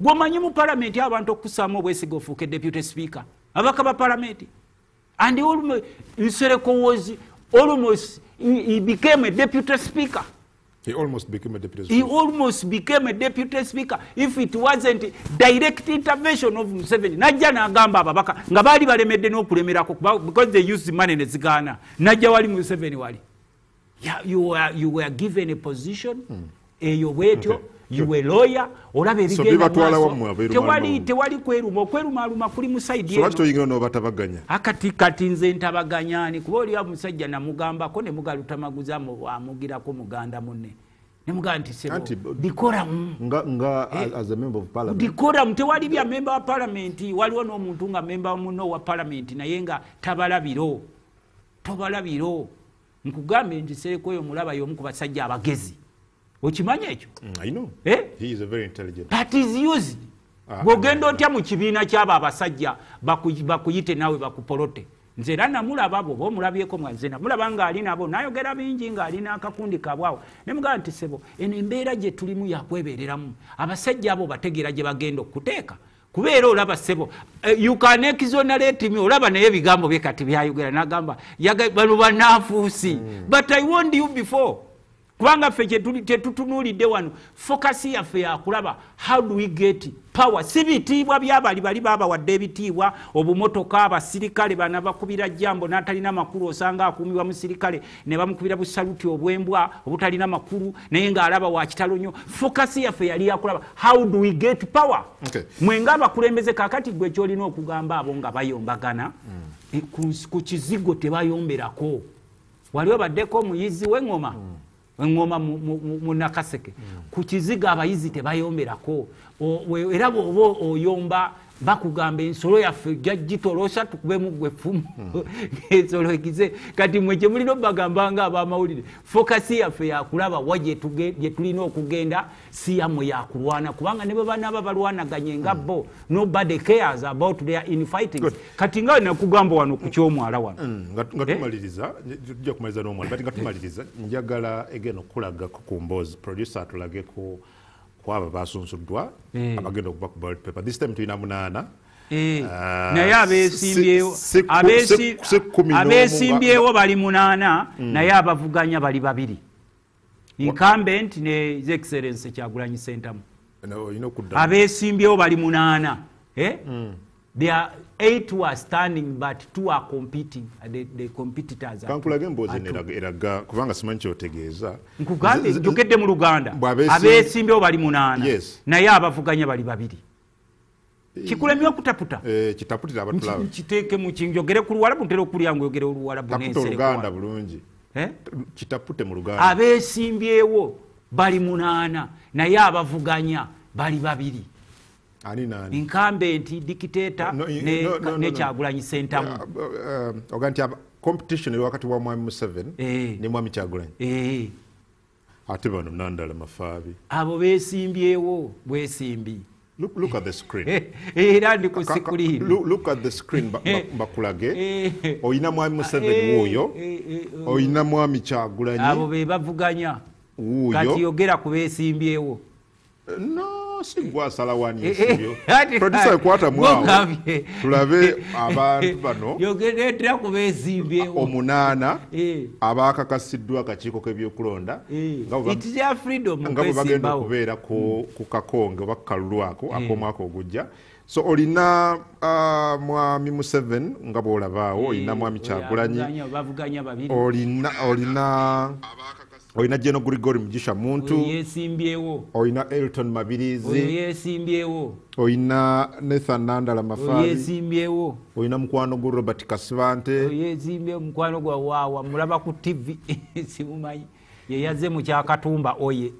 Gwomanyi mu palamenti abantu okussaamu obwesiga ofuuke deputy speaker, abaka ba palamenti, and almost, Nsereko was almost, he became a deputy speaker. He almost became a deputy speaker. He almost became a deputy speaker if it wasn't direct intervention of Museveni. Najja n'agamba ababaka nga baali balemedde n'okulemerako because they used money ne zigaana. Najja wali Museveni wali. Yeah, you were given a position, eyo bwetyo, you were lawyer, olaba ebigenda maaso. Tewali kweruma, okwerumaaluma kuli mu side eno. So lwaki toyingira n'obatabaganya? Akati kati nze ntabaganya ani, kuba oli omusajja namugambako ne mugalutamaguza amugirako muganda munne. Ne mugamba nti sebo, decorum. Nga as a member of parliament. Decorum, tewali bya member wa parliament, waliwo n'omuntu nga member munno wa parliament naye nga tabalabiro. Tobalabiro. Nkugambe nti Sereko oyo mulaba y'omu ku basajja abagezi. Okimanya ekyo? I know. Eh? He is a very intelligent. But is used. Bw'ogenda otya mu kibiina ky'abo abasajja bakuyite naawe bakupolote. Nze era namulaba abo omulabyeko nga nze namulaba ng'ali nabo n'ayogera bingi ng'alina akakundi kaabwe. Ne mugamba nti ssebo eno embeera gye tulimu yakwebeereramu. Abasajja abo bategeera gye bagenda okuteeka. Kubeera olaba ssebo, you can exonerate me, olaba naye ebigambo bye kati byayogera n'agamba bano bannanfuusi. But I warned you before. Kubanga ffe kyetutunuulidde wano focus yaffe yakulaba how do we get power. Si bitiibwa byabali bali babawadde ebitiibwa, obumotoka, abasirikale bana bakubira jambo n'atalina makulu, osanga akuumibwa musirikale ne bamukubira busaluti obwembwa obutalina makulu naye ng'alaba wa kitalo nnyo. Focus yaffe yali yakulaba how do we get power. Okay. Mwe ng'abakulembeze kaakati gwe ky'olina okugamba abo nga bayombagana, ku kizigo tebayomberako. Wali obaddeko omuyizi w'eŋŋoma, engoma mu Nakaseke, ku kizigo abayizi tebayomberako. Era bw'oba oyomba bakugamba ensolo yaffe ojja gitolosa tukubemu gwe effumu ensolo ekize. Kati mwe kye mulina obbagamba nga ab'amawulire, focus yaffe yakulaba wa gye tulina okugenda, si yammwe yakulwana, kubanga ne bwe banaaba balwanaganye nga bo, nobody cares about their infighting. Kati nga nakugamba wano ku ky'omwala wano. Nga tumaliriza, tujja kumaliriza n'omwala, but nga tumaliriza njagala again okulagako ku mboozi, producer atulageko kwaba basunsuddwa abagenda okuba ku ballot paper. This time tulina 8. Naye abeesimbyewo bali 8, naye abavuganya bali 2. Incumbent ne His Excellency Kyagulanyi Ssentamu. Abeesimbyewo bali 8. There are 8 who are standing but 2 are competing. The competitors are. Kankulage emboozi eraga kubanga simanyi ky'otegeeza. Nkugambye njogedde mu Luganda. Abeesimbyewo bali 8. Naye abavuganya bali 2. Kikulemye okutaputa? Kitaputira abatulaba. Kiteeke mu kinjogere ku Luwalabu, ntera okulya ng'oyogera Oluwalabu n'ensereko. Taputa Oluganda bulungi. Kitapute mu Luganda. Abeesimbyewo bali 8 naye abavuganya bali 2. Incumbent dictator ne Kyagulanyi Ssentamu. Oga nti competition eri wakati wa Mwami Museveni ne Mwami Kyagulanyi. Ate bano Nandala Mafaabi. Abo beesimbyewo bwesimbi. Look at the screen. Era ndi ku screen. Look at the screen bakulage. Oyina Mwami Museveni wuuyo. Oyina Mwami Kyagulanyi. Abo be bavuganya. Wuuyo. Kati yogera ku beesimbyewo. No. Si gwasala wani esibyo. Producer kwata mwawo. Tulabe abantu bano. Yogeretera ku beesimbyewo. 8 abakakasiddwa akakiiko k'ebyokulonda. It is their freedom nga bwe bagenda okubeera ku kakonge oba ku kalulu ako ak'omwaka ogujja. So olina Mwami Museveni nga bw'olabaawo, olina Mwami Kyagulanyi. Bavuganya babiri. Olina General Gregory Mugisha Muntu. Yesimbyewo. Olina Elton Mabirizi. Yesimbyewo. Olina Nathan Nandala Mafaabi. Yesimbyewo. Olina mukwano gwo Robert Kasibante. Yesimbyewo mukwano gwa waawa mulaba ku TV simumanyi. Ye yazze mu Kyakatumba oye.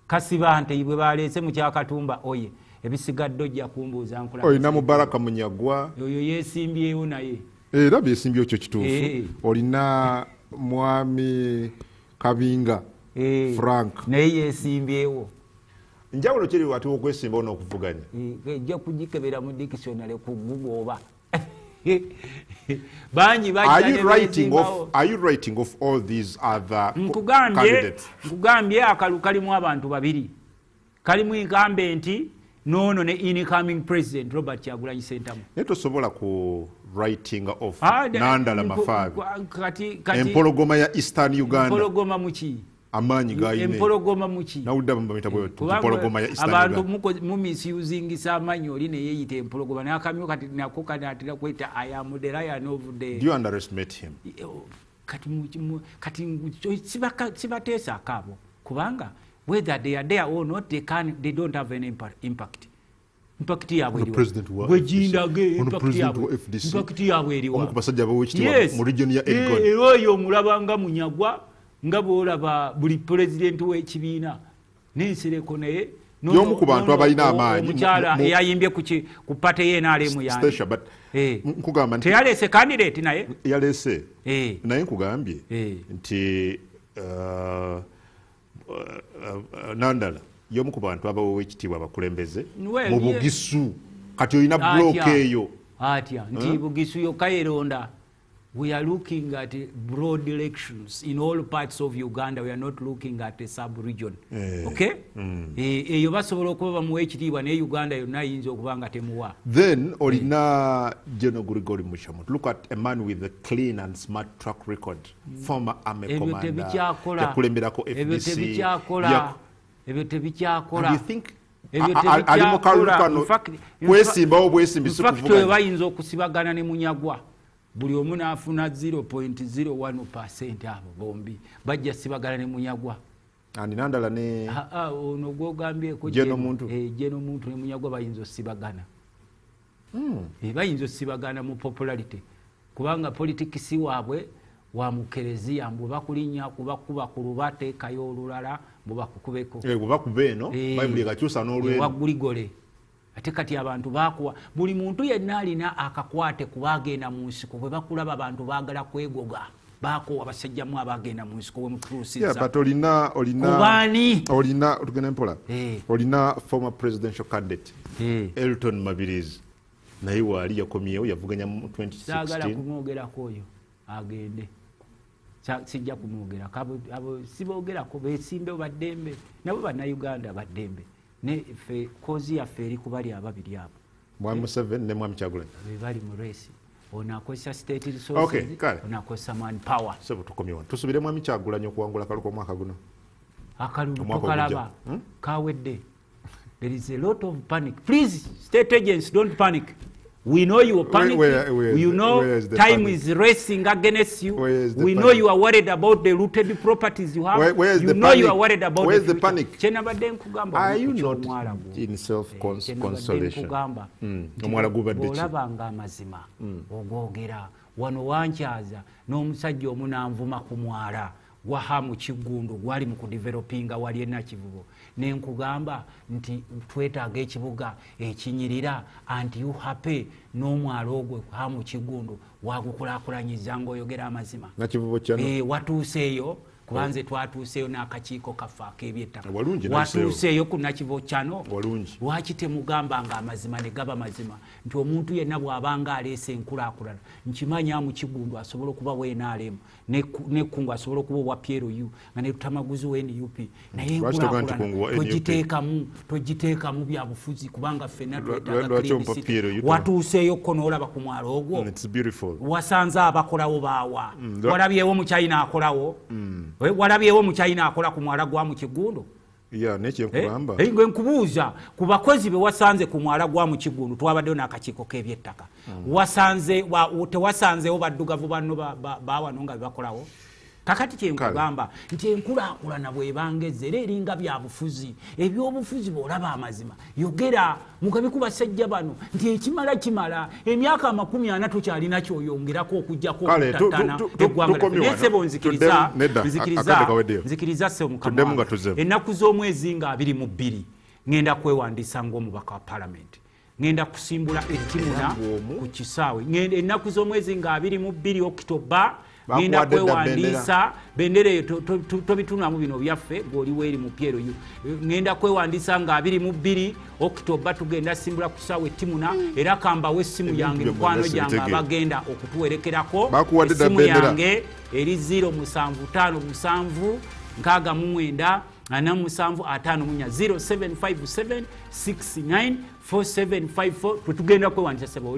Kasibante bwe baleese mu Kyakatumba oye. Ebisigadde ojja kumbuuza nkulaba. Olina Mubaraka Munyagwa. Oyo yesimbyewo naye. Era byesimbyewo kyo kituufu. Olina Mwami Kabinga Frank naye yesimbyewo. Njawulo kiri wati okwesimba n'okuvuganya. Ejja kugikebera mu dictionary ku Google oba. Bangi bajja. Are you writing off all these other candidates? Nkugambye akalu kalimu abantu babiri. Kalimu incumbent nono ne incoming president Robert Kyagulanyi Ssentamu. Naye tosobola ku writing off Nandala Mafaabi. Empologoma ya Eastern Uganda. Empologoma muki? Amaanyi gayine. Empologoma muki? Nawulidde abamu bamuyita bwe bati, empologoma ya Eastern Abantu Uganda. Mumisusingisa amanyi, oli neyeyita empologoma n'akamyu kati nako kanatera kweta I am the lion of the Do you underestimate him? Kati sibateesaako abo, kubanga whether they are there or not, they don't have any impact. Impact yaabwe Ono eriwa? president wa Gwe FDC. gindage, Ono impact president yaabwe. wa FDC. Impact yaabwe eriwa? Omu ku basajja ab'owekitiibwa Yes. mu region ya Elgon. Era oyo omulaba nga Munyagwa, nga bw'olaba buli pulezidenti w'ekibiina n'Ensereko, naye Y'omu ku bantu abalina amaanyi omukyala eyayimbye ku party ye NRM yange. Stacia, but nkugamba nti Teyaleese candidate naye? Yaleese. Naye nkugambye nti Nandala y'omu ku bantu abaweebwa ekitiibwa abakulembeze Well, mu Bugisu. Kati olina block Atya. eyo. Atya nti Huh? Bugisu yokka yeronda? We are looking at broad elections in all parts of Uganda. We are not looking at a sub region. Okay. Eyo basobola okuba bamuwa ekitiibwa, naye Uganda yonna eyinza okuba nga temuwa. Then olina General Gregory Mushamu. Look at a man with a clean and smart track record, former army Ebyo commander, tebikyakola. yakulemberako Ebyo FDC. tebikyakola. Ebyo tebikyakola. And you think Ebyo ali mu kalulu tebikyakola. kano kwesimbawo bwesimbi, si In fact, kuvuganya. bayinza okusibagana ne Munyagwa, buli omu n'afuna 0.01%. Abo bombi bajja sibagana ne Munyagwa. And Nandala ne Ah, ah, ono gwogambyeko. General Muntu. General Muntu ne Munyagwa bayinza osibagana. Bayinza osibagana mu popularity, kubanga politikisi waabwe wa mu kereziya, mbu bakulinnya kubakuba ku lubateekayo olulala mbu bakukubeko. Bwe bakuba eno, Bayibuli ekakyusa n'olweno. Waguligole. Ate kati abantu bakuwa buli muntu yenna alina akakwate kubagenda mu nsiko, bwe bakulaba abantu baagala kwegoga, bakowa basajjamu abagenda mu nsiko Yeah, wemutuusiza. but olina Kubaani? Olina, tugende mpola. Olina former presidential candidate Elton Mabirizi, naye waali yakomyewo, yavuganya mu Saagala 2016. kumwogerako oyo, agende. Sijja kumwogerako. Abo siboogerako, besimbewo baddembe, nabo Bannayuganda baddembe, ne ffe cause yaffe eri kubali ababiri abo. Mwami Museveni ne Mwami Kyagulanyi. Be bali mu race. Ono akozesa state Okay, resources, kale. ono akozesa man power. Sebo, tukomye wano. Tusubire Mwami Kyagulanyi okuwangula akalulu k'omwaka guno? Akalulu Omwaka tokalaba. ogujja. Kawedde. There is a lot of panic. Please, state agents, don't panic. We know you are panicking. You know Where is the time panic? Is racing against you. Where is the We know panic? you are worried about the looted properties you have. Where is You the know you panic? are worried about Where is the future. panic? Kyenabadde nkugamba Are you ku not ky'omwala gwo. in self Kyenabadde consolation? nkugamba nti Omwala gubadde ki? bw'olabanga amazima ogwogera. Wano wankyaza n'omusajja omu n'anvuma ku mwala gwa Hamu Kiggundu gwali mu kudevelopinga wali enakivubo, nenkugamba nti twetaaga ekibuga ekinyirira, anti you happy n'omwala ogwo Hamu Kiggundu wagukulaakulanyiza ng'oyogera amazima. Nakivubo kyano. Watuuseeyo? Kuba nze twatuuseeyo n'akakiiko kaffe ak'ebyettaka. Walungi, nakiseewo. Watuuseeyo ku Nakivubo kyano? Walungi. Lwaki temugamba nga amazima ne gaba mazima, nti omuntu yenna bw'abanga aleese enkulaakulana, nkimanya mu Kigundu asobola okuba WNRM, nekkungu asobola okuba owa PLU, nga ne Lutamaguzi wa NUP, naye Lwaki togamba nti enkulaakulana Kungu wa NUP? togiteekamu byabufuzi, kubanga ffenna twetaaga Lwaki clean ompa city. PLU? Watuuseeyo ko n'olaba ku mwalo ogwo? It's beautiful. Wasanze abakolawo baawa? Walabyewo Muchina akolawo? Walabyewo Muchina akola ku mwala gwa mu Kigundu? Yeah, naye kyenkugamba. Ngwe nkubuuza, ku bakozi be wasanze ku mwala gwa mu Kigundu, twabaddeyo n'akakiiko k'ebyettaka, wasanze tewasanzewo baddugavu banno bawano nga bebakolawo? Kakati kyenkugamba nti enkulaakulana bwebangeze era eringa byabufuzi, ebyobufuzi. Bw'olaba amazima yogera, mugabe ku basajja bano nti ekimala kimala. Emyaka 40 tokyalina kyoyongerako okugjako Kale, okutattana eggwanga tukomye lyaffe. Naye wano. ssebo, nzikiriza, Nedda, nzikiriza, akadde kaweddeyo. nzikiriza ssebo, mukama Tuddemu wange. nga tuzzeemu. Ennaku z'omwezi nga 22 ŋŋenda kwewandiisa ng'omubaka wa palamenti, ŋŋenda kusimbula ettimuna ku kisaawe. Ennaku z'omwezi nga 22 Okitoba ŋŋenda Bakuwadde dda? kwewandiisa. Bendera eyo tobitunamu, bino byaffe gweoliwo eri mu PLU. Ŋŋenda kwewandiisa nga 22 Okitoba, tugenda simbula ku kisaawe ettimuna, era kambawo essimu Ebintu yange, byo mikwano mwonna gyange sibitegeera. abagenda okutuwerekerako. Bakuwadde dda Essimu bendera? yange eri 0757 69 47 54, 0757 69 4754. Tetugenda kwewandisa, sebo.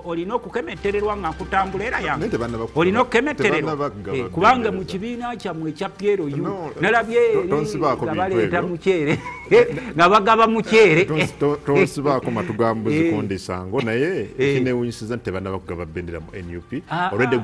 Olina okukemetererwa nga nkutambula era yange. Naye Olina okukemetererwa. Tebannabagaba Kubanga mu bendera. kibiina kyammwe ekya PLU No, nalabye eri tonsibaako nga bintu baleeta ebyo. muceere, nga bagaba muceere. Tonsibaako matu ga mbuzi Eh. kundisango, naye Eh. ekinewunyisiza nti tebannaba kugaba bendera mu NUP Ah, already. ah.